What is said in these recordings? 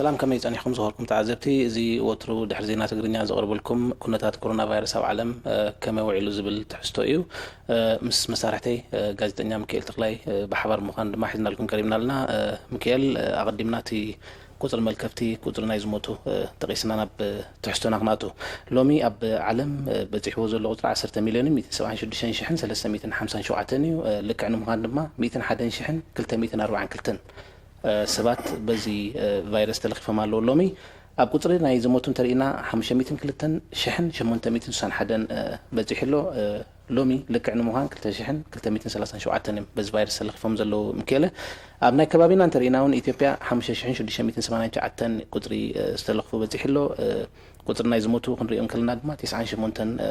ሰላም፣ ከመይ ጸኒሕኩም ዝኸበርኩም ተዓዘብቲ? እዚ ወትሩ ድሕሪ ዜና ትግርኛ ዘቕርበልኩም ኩነታት ኮሮና ቫይረስ ኣብ ዓለም፣ እ፣ ከመይ ውዒሉ ዝብል ትሕዝቶ እዩ። እ፣ ምስ መሳርሕተይ፣ እ፣ ጋዜጠኛ ሚካኤል ተኽላይ፣ እ፣ ብሓባር ምዃን ድማ ሒዝናልኩም ቀሪብና ኣለና። እ፣ ሚካኤል፣ እ፣ ኣቐዲምና እቲ ቁጽሪ መልከፍቲ፣ ቁጽሪ ናይ ዝሞቱ፣ እ፣ ጠቒስና ናብ፣ እ፣ ትሕዝቶና ክንኣቱ። ሎሚ ኣብ ዓለም፣ እ፣ በጺሕዎ ዘሎ ቁጽሪ ዓሰርተ ሚልዮን ሚእትን ሰብዓን ሽዱሽተን ሽሕን ሰለስተ ሚእትን ሓምሳን ሸውዓተን እዩ። እ፣ ልክዕ ንምዃን ድማ ሚእትን ሓደን ሽሕን ክልተ ሚእትን ኣርባዓን ክልተን እ፣ ሰባት በዚ፣ እ፣ ቫይረስ ተለኺፎም ኣለዉ። ሎሚ ኣብ ቁጽሪ ናይ ዝሞቱ እንተርኢና ሓሙሽተ ሚእትን ክልተን ሽሕን ሸሞንተ ሚእትን ስሳን ሓደን፣ እ፣ በጺሑ ኣሎ። እ፣ ሎሚ ልክዕ ንምዃን ክልተ ሽሕን ክልተ ሚእትን ሰላሳን ሸውዓተን እዮም በዚ ቫይረስ ተለኺፎም ዘለዉ። ምክኤለ፣ ኣብ ናይ ከባቢና እንተርኢና እውን ኢትዮጵያ ሓሙሽተ ሽሕን ሽዱሽተ ሚእትን ሰማንያን ትሽዓተን ቁጽሪ፣ እ፣ ዝተለኽፉ በጺሑ ኣሎ። እ፣ ቁጽሪ ናይ ዝሞቱ ክንሪኦ እንከለና ድማ ቴስዓን ሸሞንተን፣ እ፣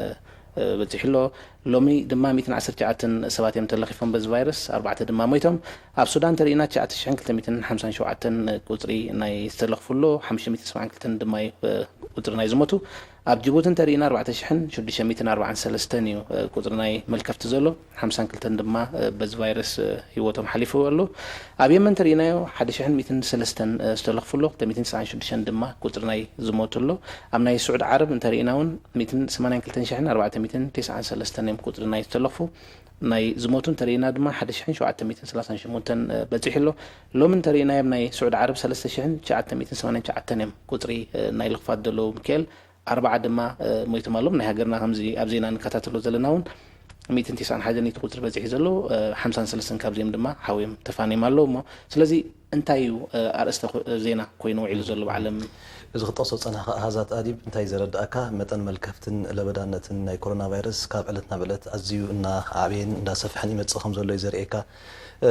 እ፣ በጺሑ ኣሎ። ሎሚ ድማ ሚእትን ዓሰርተ ትሽዓተን ሰባት እዮም ተለኺፎም በዚ ቫይረስ፣ ኣርባዕተ ድማ ሞይቶም። ኣብ ሱዳን እንተርኢና ትሽዓተ ሽሕን ክልተ ሚእትን ሓምሳን ሸውዓተን ቁጽሪ ናይ ዝተለኽፉ ኣሎ፣ ሓሙሽተ ሚእትን ሰብዓን ክልተን ድማ እዩ፣ እ፣ ቁጽሪ ናይ ዝሞቱ። ኣብ ጅቡቲ እንተርኢና ኣርባዕተ ሽሕን ሽዱሽተ ሚእትን ኣርባዓን ሰለስተን እዩ፣ እ፣ ቁጽሪ ናይ መልከፍቲ ዘሎ፣ ሓምሳን ክልተን ድማ፣ እ፣ በዚ ቫይረስ፣ እ፣ ህይወቶም ሓሊፉ ኣሎ። ኣብ የመን እንተርኢናዮ ሓደ ሽሕን ሚእትን ሰለስተን፣ እ፣ ዝተለኽፉ ኣሎ፣ ክልተ ሚእትን ተስዓን ሽዱሽተን ድማ ቁጽሪ ናይ ዝሞቱ ኣሎ። ኣብ ናይ ስዑድ ዓረብ እንተርኢና እውን ሚእትን ሰማንያን ክልተን ሽሕን ኣርባዕተ ሚእትን ተስዓን ሰለስተን እዮም ቁጽሪ ናይ ዝተለኽፉ። ናይ ዝሞቱ እንተርኢና ድማ ሓደ ሽሕን ሸውዓተ ሚእትን ሰላሳን ሸሞንተን፣ እ፣ በጺሑ ኣሎ። ሎሚ እንተርኢናዮም ናይ ስዑድ ዓረብ ሰለስተ ሽሕን ትሽዓተ ሚእትን ሰማንያን ትሽዓተን እዮም ቁጽሪ፣ እ፣ ናይ ልኽፋት ዘለዉ። ምክኤል፣ ኣርባዓ ድማ፣ እ፣ ሞይቶም ኣለዉ። ናይ ሃገርና ከምዚ ኣብ ዜና ንከታተሎ ዘለና እውን ሚእትን ተስዓን ሓደን እቲ ቁጽሪ በጺሑ ዘሎ፣ እ፣ ሓምሳን ሰለስተን ካብዚኦም ድማ ሓውዮም ተፋንዮም ኣለዉ እሞ። ስለዚ እንታይ እዩ፣ እ፣ ኣርእስተ ኮ-፣ ዜና ኮይኑ ውዒሉ ዘሎ ብዓለም? እዚ ክጠቕሶ ዝጸናሕካ ኣሃዛት ኣዲብ እንታይ ዘረድኣካ? መጠን መልከፍትን ለበዳነትን ናይ ኮሮና ቫይረስ ካብ ዕለት ናብ ዕለት ኣዝዩ እናዓበየን እንዳሰፍሐን ይመጽእ ከም ዘሎ እዩ ዘርእየካ። እ፣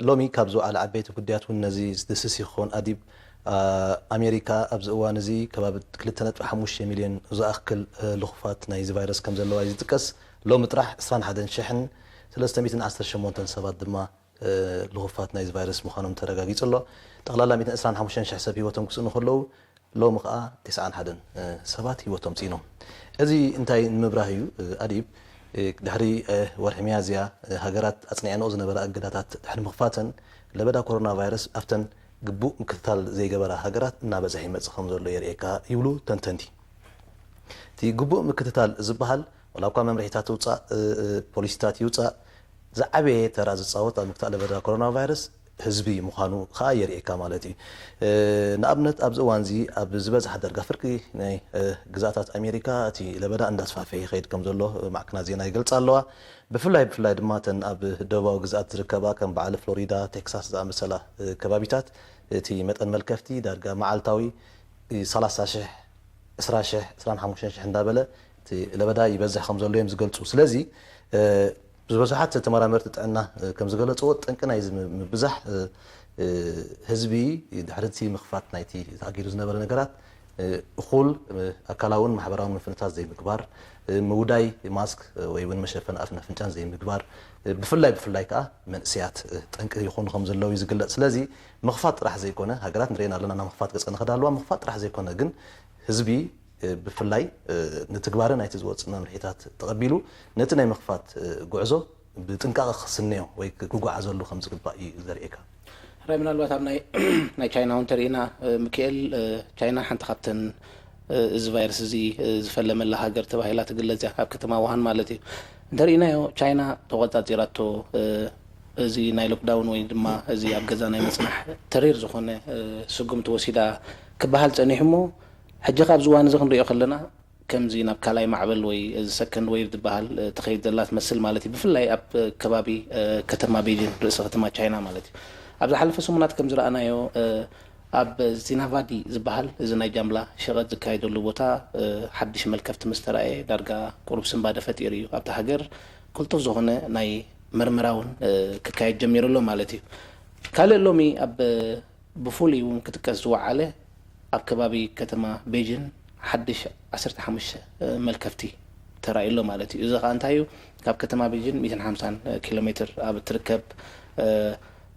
ሎሚ ካብ ዝወዓለ ዓበይቲ ጉዳያት እውን ነዚ ዝድስስ ይኸውን ኣዲብ። ኣ፣ ኣሜሪካ ኣብዚ እዋን እዚ ከባቢ ክልተ ነጥቢ ሓሙሽተ ሚልዮን ዝኣክል፣ እ፣ ልኹፋት ናይዚ ቫይረስ ከም ዘለዋ እዩ ዝጥቀስ። ሎሚ ጥራሕ ዕስራን ሓደን ሽሕን ሰለስተ ሚእትን ዓሰርተ ሸሞንተን ሰባት ድማ፣ እ፣ ልኹፋት ናይዚ ቫይረስ ምዃኖም ተረጋጊጹ ኣሎ። ጠቕላላ ሚእትን ዕስራን ሓሙሽተን ሽሕ ሰብ ህይወቶም ክስእኑ ከለዉ፣ ሎሚ ከኣ ተስዓን ሓደን፣ እ፣ ሰባት ህይወቶም ስኢኖም። እዚ እንታይ ንምብራህ እዩ? እ፣ ኣዲብ፣ እ፣ ድሕሪ፣ እ፣ ወርሒ ሚያዝያ፣ እ፣ ሃገራት ኣጽኒዐንኦ ዝነበራ እገዳታት ድሕሪ ምኽፋተን፣ ለበዳ ኮሮና ቫይረስ ኣብተን ግቡእ ምክትታል ዘይገበራ ሃገራት እናበዝሐ ይመጽእ ከም ዘሎ የርእየካ ይብሉ ተንተንቲ። እቲ ግቡእ ምክትታል ዝበሃል፣ ዋላ እኳ መምርሒታት ይውጻእ፣ እ፣ እ፣ ፖሊሲታት ይውጻእ፣ ዝዓበየ ተራ ዝጻወት ኣብ ምክታእ ለበዳ ኮሮና ቫይረስ ህዝቢ ምዃኑ ከኣ የርእየካ ማለት እዩ። እ፣ ንኣብነት ኣብዚ እዋን እዚ ኣብ ዝበዝሓ ዳርጋ ፍርቂ ናይ፣ እ፣ ግዝኣታት ኣሜሪካ እቲ ለበዳ እንዳስፋፍሐ ይኸይድ ከም ዘሎ፣ እ፣ ማዕከናት ዜና ይገልጻ ኣለዋ። ብፍላይ፣ ብፍላይ ድማ እተን ኣብ ደቡባዊ ግዝኣት ዝርከባ ከም በዓል ፍሎሪዳ፣ ቴክሳስ ዝኣመሰላ፣ እ፣ ከባቢታት እቲ መጠን መልከፍቲ ዳርጋ መዓልታዊ፣ እ፣ ሰላሳ ሽሕ፣ ዕስራ ሽሕ፣ ዕስራን ሓሙሽተን ሽሕ እንዳበለ እቲ ለበዳ ይበዝሕ ከም ዘሎ እዮም ዝገልጹ። ስለዚ፣ እ፣ ዝበዝሓት ተመራመርቲ ጥዕና፣ እ፣ ከም ዝገለጽዎ፣ ጠንቂ ናይዚ ም-፣ ምብዛሕ፣ እ፣ እ፣ ህዝቢ ድሕሪ እቲ ምኽፋት ናይቲ ተኣጊዱ ዝነበረ ነገራት፣ እ፣ እኹል፣ እ፣ ኣካላውን ማሕበራውን ምፍንታት ዘይምግባር፣ እ፣ ምውዳይ ማስክ፣ እ፣ ወይ እውን መሸፈኒ ኣፍን ኣፍንጫን ዘይምግባር፣ እ፣ ብፍላይ፣ ብፍላይ ከኣ መንእሰያት፣ እ፣ ጠንቂ ይኾኑ ከም ዘለዉ እዩ ዝግለጽ። ስለዚ ምኽፋት ጥራሕ ዘይኮነ፣ ሃገራት ንርእየን ኣለና፣ ናብ ምኽፋት ገጸን ንኸዳ ኣለዋ። ምኽፋት ጥራሕ ዘይኮነ ግን ህዝቢ፣ እ፣ ብፍላይ፣ እ፣ ንትግባረ ናይቲ ዝወጽእ መምርሒታት ተቐቢሉ ነቲ ናይ ምኽፋት፣ እ፣ ጉዕዞ ብጥንቃቐ ክስነዮ ወይ ክጓዓዘሉ ከም ዝግባእ እዩ ዘርእየካ። ሕራይ ምናልባት ኣብ ናይ፣ ናይ ቻይና እውን ተርኢና፣ እ፣ ምክኤል፣ እ፣ ቻይና ሓንቲ ካብተን፣ እ፣ እዚ ቫይረስ እዚ፣ እ፣ ዝፈለመላ ሃገር ተባሂላ ትግለጽ እያ፣ ኣብ ከተማ ውሃን ማለት እዩ። እንተርኢናዮ ቻይና ተቖጻጺራቶ፣ እ፣ እዚ ናይ ሎክዳውን ወይ ድማ እዚ ኣብ ገዛ ናይ ምጽናሕ ተሪር ዝኾነ፣ እ፣ ስጉምቲ ወሲዳ ክበሃል ጸኒሑ እሞ፣ ሕጂ ካብ ዝዋን እዚ ክንሪኦ ከለና፣ ከምዚ ናብ ካልኣይ ማዕበል ወይ እዚ ሰከንድ ዌቭ ዝበሃል፣ እ፣ ትኸይድ ዘላ ትመስል ማለት እዩ። ብፍላይ ኣብ፣ እ፣ ከባቢ፣ እ፣ ከተማ ቤጂን፣ ርእሰ ከተማ ቻይና ማለት እዩ። ኣብ ዝሓለፈ ሰሙናት ከም ዝረኣናዮ፣ እ፣ ኣብ ዚናቫዲ ዝበሃል እዚ ናይ ጃምላ ሸቐጥ ዝካየደሉ ቦታ፣ እ፣ ሓድሽ መልከፍቲ ምስ ተራእየ፣ ዳርጋ ቁሩብ ስንባደ ፈጢሩ እዩ። ኣብታ ሃገር ቅልጡፍ ዝኾነ ናይ መርመራ እውን፣ እ፣ ክካየድ ጀሚሩ ኣሎ ማለት እዩ። ካልእ ሎሚ ኣብ ብፍሉይ እውን ክጥቀስ ዝወዓለ፣ ኣብ ከባቢ ከተማ ቤጂን ሓድሽ ዓሰርተ ሓሙሽተ መልከፍቲ ተራእዩ ኣሎ ማለት እዩ። እዚ ኸኣ እንታይ እዩ? ካብ ከተማ ቤጂን ሚእትን ሓምሳን ኪሎ ሜትር ኣብ እትርከብ፣ እ፣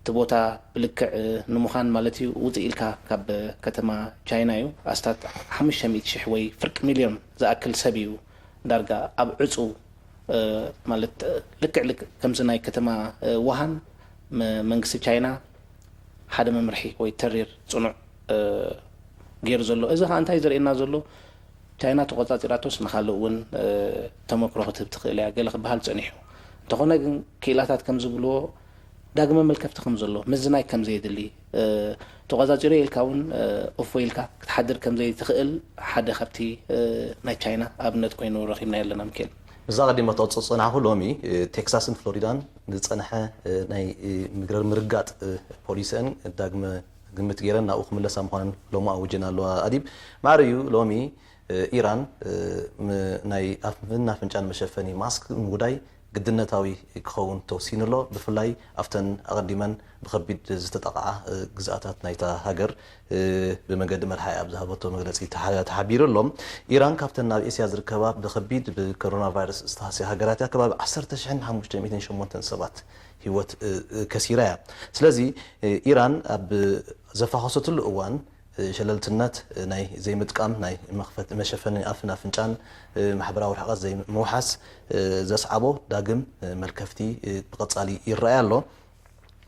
እቲ ቦታ ብልክዕ፣ እ፣ ንምዃን ማለት እዩ፣ ውፅእ ኢልካ ካብ ከተማ ቻይና እዩ። ኣስታት ሓሙሽተ ሚእቲ ሽሕ ወይ ፍርቂ ሚልዮን ዝኣክል ሰብ እዩ ዳርጋ ኣብ ዕፁ፣ እ፣ ማለት፣ እ፣ ልክዕ ልክዕ ከምዚ ናይ ከተማ፣ እ፣ ውሃን መ-፣ መንግስቲ ቻይና ሓደ መምርሒ ወይ ተሪር ጽኑዕ፣ እ፣ ገይሩ ዘሎ። እዚ ከዓ እንታይ ዘርእየና ዘሎ? ቻይና ተቆፃፂራቶስ ንካልእ እውን ተመክሮ ክትህብ ትኽእል እያ ገለ ክበሃል ፀኒሑ። እንተኾነ ግን ክኢላታት ከም ዝብልዎ ዳግመ መልከፍቲ ከም ዘሎ፣ ምዝናይ ከም ዘየድሊ፣ ተቆፃፂረ ኢልካ እውን እፎ ኢልካ ክትሓድር ከም ዘይትኽእል ሓደ ካብቲ ናይ ቻይና ኣብነት ኮይኑ ረኺብናዮ ኣለና። ምክኤል፣ ምስዛ ቀዲመ ተፅናዕኩ ሎሚ ቴክሳስን ፍሎሪዳን ዝፀንሐ ናይ ምርጋጥ ፖሊሲአን ዳግመ ግምት ገይረን ናብኡ ክምለሳ ምዃነን ሎሚ ኣውጀን ኣለዋ። ኣዲብ፣ ማዕረ እዩ ሎሚ ኢራን ናይ ኣፍን ኣፍንጫን መሸፈኒ ማስክ ምውዳይ ግድነታዊ ክኸውን ተወሲኑ ኣሎ። ብፍላይ ኣብተን ኣቐዲመን ብኸቢድ ዝተጠቕዓ ግዝኣታት ናይታ ሃገር ብመገዲ መርሓ ኣብ ዝሃበቶ መግለፂ ተሓቢሩ ኣሎ። ኢራን ካብተን ኣብ ኤስያ ዝርከባ ብኸቢድ ብኮሮና ቫይረስ ዝተሃስያ ሃገራት እያ። ከባቢ ዓሰርተ ሽሕን ሓሙሽተ ሚእትን ሸሞንተን ሰባት ህይወት ከሲራ እያ። ስለዚ ኢራን ኣብ ዘፋኸሰትሉ እዋን ሸለልትነት ናይ ዘይምጥቃም ናይ መኽፈት መሸፈኒ ኣፍን ኣፍንጫን ማሕበራዊ ርሕቀት ዘይምውሓስ ዘስዓቦ ዳግም መልከፍቲ ብቐጻሊ ይረኣይ ኣሎ።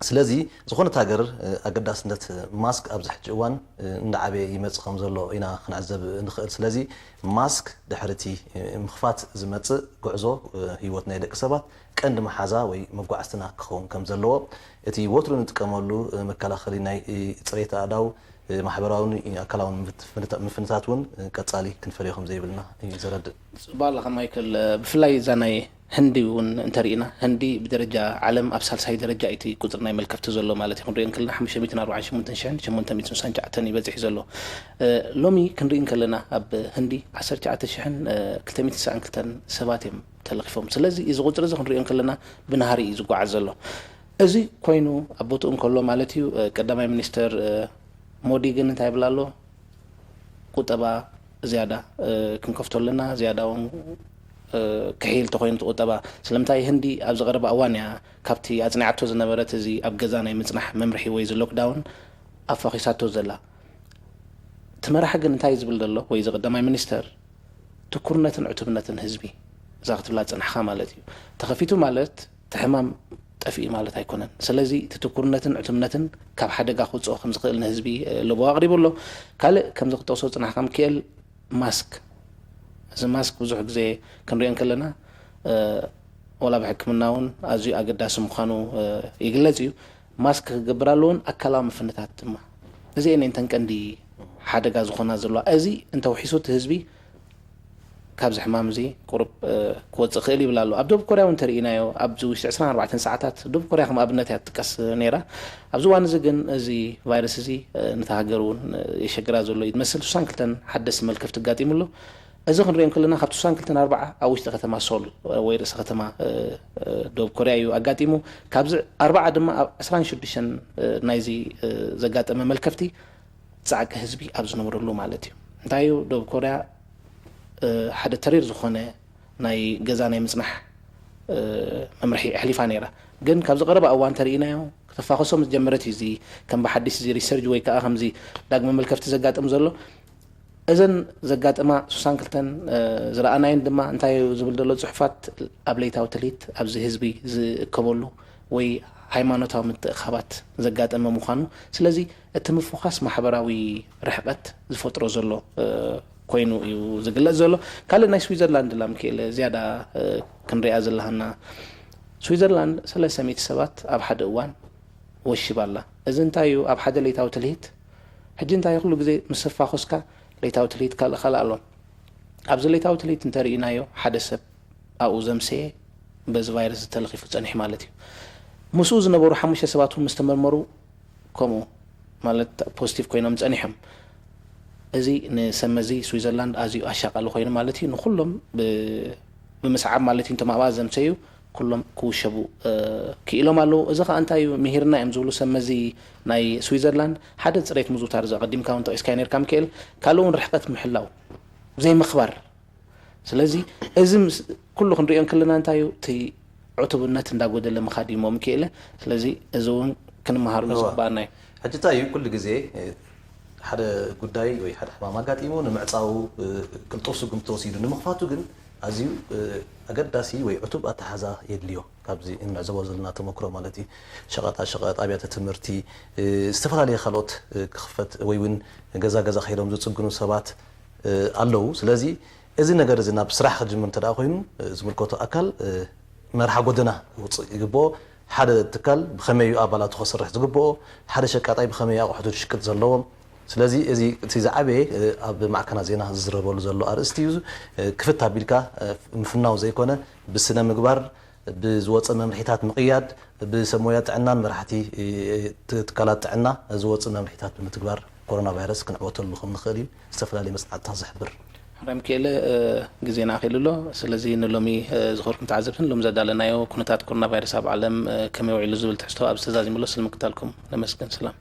ስለዚ ዝኾነት ሃገር ኣገዳስነት ማስክ ኣብዚ ሕጂ እዋን እንዳዓበየ ይመጽእ ከም ዘሎ ኢና ክንዕዘብ ንኽእል። ስለዚ ማስክ ድሕሪ እቲ ምኽፋት ዝመጽእ ጉዕዞ ህይወት ናይ ደቂ ሰባት ቀንዲ መሓዛ ወይ መጓዕዝትና ክኸውን ከም ዘለዎ እቲ ወትሩ ንጥቀመሉ መከላኸሊ ናይ ፅሬት ኣእዳው ማሕበራውን ኣካላውን ምፍንታት እውን ቀፃሊ ክንፈልዮ ከም ዘይብልና እዩ ዘረድእ። ፅቡቅ ኣለኻ ማይክል። ብፍላይ እዛ ናይ ህንዲ እውን እንተርኢና፣ ህንዲ ብደረጃ ዓለም ኣብ ሳልሳይ ደረጃ እቲ ቁፅሪ ናይ መልከፍቲ ዘሎ ማለት እዩ። ክንሪኦ እንከለና ሓሙሽተ ሚእትን ኣርባዓን ሸሞንተን ሽሕን ሸሞንተ ሚእትን ስሳን ትሽዓተን እዩ በፂሑ ዘሎ። ሎሚ ክንርኢ እንከለና ኣብ ህንዲ ዓሰርተ ትሽዓተ ሽሕን ክልተ ሚእትን ስሳን ክልተን ሰባት እዮም ተለኺፎም። ስለዚ እዚ ቁፅሪ እዚ ክንሪኦ እንከለና ብናህሪ እዩ ዝጓዓዝ ዘሎ። እዚ ኮይኑ ኣብ ቦትኡ እንከሎ ማለት እዩ፣ ቀዳማይ ሚኒስተር ሞዲ ግን እንታይ ይብል ኣሎ? ቁጠባ ዝያዳ ክንከፍቶ ኣለና፣ ዝያዳ እውን ክሕይል ተኮይኑ እቲ ቁጠባ። ስለምንታይ ህንዲ ኣብዚ ቀረባ እዋን እያ ካብቲ ኣፅኒዓቶ ዝነበረት እዚ ኣብ ገዛ ናይ ምፅናሕ መምርሒ ወይ እዚ ሎክዳውን ኣፋኺሳቶ ዘላ። እቲ መራሒ ግን እንታይ ዝብል ዘሎ ወይ እዚ ቀዳማይ ሚኒስተር ትኩርነትን ዕቱብነትን ህዝቢ እዛ ክትብላ ዝፀናሕካ ማለት እዩ። ተኸፊቱ ማለት እቲ ሕማም ጠፊኡ ማለት ኣይኮነን። ስለዚ እቲ ትኩርነትን ዕቱብነትን ካብ ሓደጋ ክውፅኦ ከም ዝኽእል ንህዝቢ ለበዋ ኣቕሪቡ ኣሎ። ካልእ ከምዚ ክጠቕሶ ዝፅናሕካ ምክኤል ማስክ፣ እዚ ማስክ ብዙሕ ግዜ ክንሪኦ እንከለና ዋላ ብሕክምና እውን ኣዝዩ ኣገዳሲ ምዃኑ ይግለፅ እዩ። ማስክ ክገብር ኣለዎን ኣካላዊ ምፍንታት ድማ። እዚኤን እየን እተን ቀንዲ ሓደጋ ዝኾና ዘለዋ። እዚ እንተውሒሱ እቲ ህዝቢ ካብዚ ሕማም እዚ ቁሩብ ክወፅእ ክእል ይብል ኣሎ። ኣብ ደቡብ ኮርያ እውን እንተርኢናዮ ኣብዚ ውሽጢ ዕስራን ኣርባዕተን ሰዓታት ደቡብ ኮርያ ከም ኣብነት እያ ትጥቀስ ነይራ። ኣብዚ እዋን እዚ ግን እዚ ቫይረስ እዚ ነታ ሃገር እውን የሸግራ ዘሎ እዩ ዝመስል። ስሳን ክልተን ሓደስቲ መልከፍቲ ኣጋጢሙ ኣሎ። እዚ ክንሪኦ እንከለና ካብቲ ስሳን ክልተን ኣርባዓ ኣብ ውሽጢ ከተማ ሶል ወይ ርእሰ ከተማ ደቡብ ኮርያ እዩ ኣጋጢሙ። ካብዚ ኣርባዓ ድማ ኣብ ዕስራን ሽዱሽተን ናይዚ ዘጋጠመ መልከፍቲ ፃዕቂ ህዝቢ ኣብ ዝነብረሉ ማለት እዩ። እንታይ እዩ ደቡብ ኮርያ ሓደ ተሪር ዝኾነ ናይ ገዛ ናይ ምፅናሕ መምርሒ ኣሕሊፋ ነይራ። ግን ካብዚ ቀረባ እዋን ተርኢናዮ ከተፋኸሶ ምስ ጀመረት እዩ እዚ ከም ብሓዲስ እዚ ሪሰርጅ ወይ ከዓ ከምዚ ዳግመ መልከፍቲ ዘጋጥም ዘሎ። እዘን ዘጋጠማ ስሳን ክልተን ዝረኣናየን ድማ እንታይ እዩ ዝብል ዘሎ ፅሑፋት ኣብ ለይታዊ ትልሂት ኣብዚ ህዝቢ ዝእከበሉ ወይ ሃይማኖታዊ ምትእኻባት ዘጋጠመ ምዃኑ። ስለዚ እቲ ምፍዃስ ማሕበራዊ ርሕቀት ዝፈጥሮ ዘሎ ኮይኑ እዩ ዝግለፅ ዘሎ። ካልእ ናይ ስዊዘርላንድ ላምክኤል ዝያዳ ክንሪኣ ዘለሃና ስዊዘርላንድ ሰለስተ ሚእቲ ሰባት ኣብ ሓደ እዋን ወሺባ ኣላ። እዚ እንታይ እዩ ኣብ ሓደ ለይታዊ ትልሂት? ሕጂ እንታይ ኩሉ ግዜ ምስ ተፋኾስካ ለይታዊ ትልሂት ካልእ ካልእ ኣሎ። ኣብዚ ለይታዊ ትልሂት እንተርኢናዮ ሓደ ሰብ ኣብኡ ዘምሰየ በዚ ቫይረስ ተለኺፉ ፀኒሑ ማለት እዩ። ምስኡ ዝነበሩ ሓሙሽተ ሰባት እውን ምስ ተመርመሩ ከምኡ ማለት ፖዚቲቭ ኮይኖም ፀኒሖም። እዚ ንሰመዚ ስዊዘርላንድ ኣዝዩ ኣሻቃሊ ኮይኑ ማለት እዩ። ንኩሎም ብምስዓብ ማለት እዩ። እንቶም ኣብኣ ዘምሰዩ ኩሎም ክውሸቡ ክኢሎም ኣለዉ። እዚ ከዓ እንታይ እዩ ምሂርና እዮም ዝብሉ ሰመዚ ናይ ስዊዘርላንድ ሓደ ፅሬት ምዝውታር እዚ ኣቐዲምካ እውን ጠቂስካዮ ነርካ ምክኤል ካልእ እውን ርሕቀት ምሕላው ዘይምኽባር ስለዚ እዚ ምስ ኩሉ ክንሪኦ እንክለና እንታይ እዩ እቲ ዕቱብነት እንዳጎደለ ምኻድ እዩ ሞም ክኢለ ስለዚ እዚ እውን ክንመሃሩ እዋ። ዝግባኣና እዩ ሕጂ እንታይ እዩ ኩሉ ግዜ ሓደ ጉዳይ ወይ ሓደ ሕማም ኣጋጢሙ ንምዕፃው ቅልጡፍ ስጉምቲ ተወሲዱ ንምኽፋቱ ግን ኣዝዩ ኣገዳሲ ወይ ዕቱብ ኣተሓዛ የድልዮ። ካብዚ እንዕዘቦ ዘለና ተመክሮ ማለት እዩ። ሸቐጣ ሸቐጥ፣ ኣብያተ ትምህርቲ፣ ዝተፈላለየ ካልኦት ክኽፈት ወይ እውን ገዛ ገዛ ከይዶም ዝፅግኑ ሰባት ኣለዉ። ስለዚ እዚ ነገር እዚ ናብ ስራሕ ክጅምር እንተ ኮይኑ ዝምልከቶ ኣካል መርሓ ጎደና ክውፅእ ይግብኦ። ሓደ ትካል ብኸመይ እዩ ኣባላቱ ከስርሕ ዝግብኦ፣ ሓደ ሸቃጣይ ብኸመይ ኣቑሑቱ ክሽቅጥ ዘለዎም። ስለዚ እዚ እቲ ዝዓበየ ኣብ ማዕከናት ዜና ዝዝረበሉ ዘሎ ኣርእስቲ እዩ። ክፍት ኣቢልካ ምፍናው ዘይኮነ ብስነ ምግባር ብዝወፀ መምርሒታት ምቕያድ፣ ብሰብ ሞያ ጥዕናን መራሕቲ ትካላት ጥዕና ዝወፅእ መምርሒታት ብምትግባር ኮሮና ቫይረስ ክንዕወተሉ ከም ንኽእል እዩ ዝተፈላለዩ መፅናዕትታት ዝሕብር። ሓራይ ሚካኤል፣ ግዜና ኣኺሉ ኣሎ። ስለዚ ንሎሚ ዝኸርኩም ተዓዘብትን ሎም ዘዳለናዮ ኩነታት ኮሮና ቫይረስ ኣብ ዓለም ከመይ ውዒሉ ዝብል ትሕዝቶ ኣብ ዝተዛዚሙሎ ስለምክታልኩም ነመስግን። ሰላም።